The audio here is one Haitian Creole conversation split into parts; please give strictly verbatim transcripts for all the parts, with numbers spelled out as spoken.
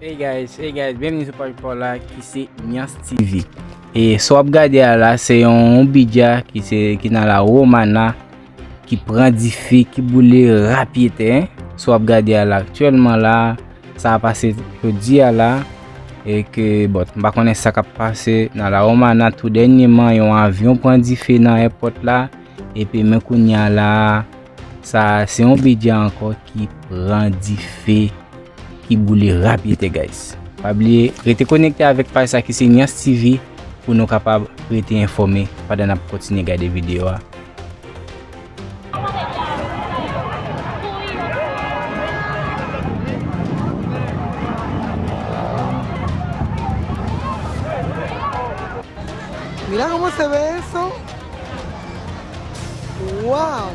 Hey guys, hey guys, byenveni sou paj pa w la ki se Nyans T V. E sa w ap gade a la, se yon bidja ki se, ki nan La Romana, ki pran dife, ki boule rapyetè, hein. Sa w ap gade a la aktyèlman la, sa a pase jodi a la, e ke, bon, m pa konnen sa k ap pase nan La Romana tou dènyèman, yon avyon pran dife nan èpòt la, epi men kounye a la, sa se yon bidja ankò ki pran dife, ki boule rapyetè, guys. Pa bliye, rete konekte avèk paj sa ki se Nyans T V pou nou kapab rete enfòme pandan n ap kontinye gade videyo a. Mira cómo se ve eso. Wow.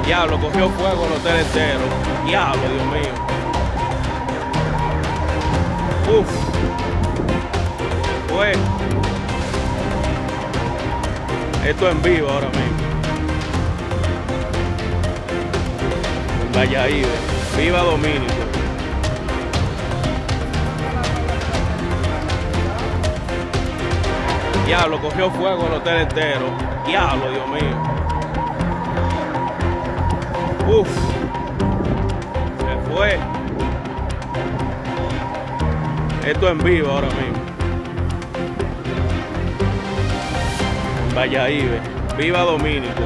Diablo, cogió fuego el hotel entero. Diablo, Dios mío. Uf. Se fue. Esto en vivo ahora mismo. Vaya ahí, ve. Viva Dominico. Diablo, cogió fuego el hotel entero. Diablo, Dios mío. Uf. Se fue. Esto en vivo ahora mismo. Vaya ahí, ve. Viva Dominico.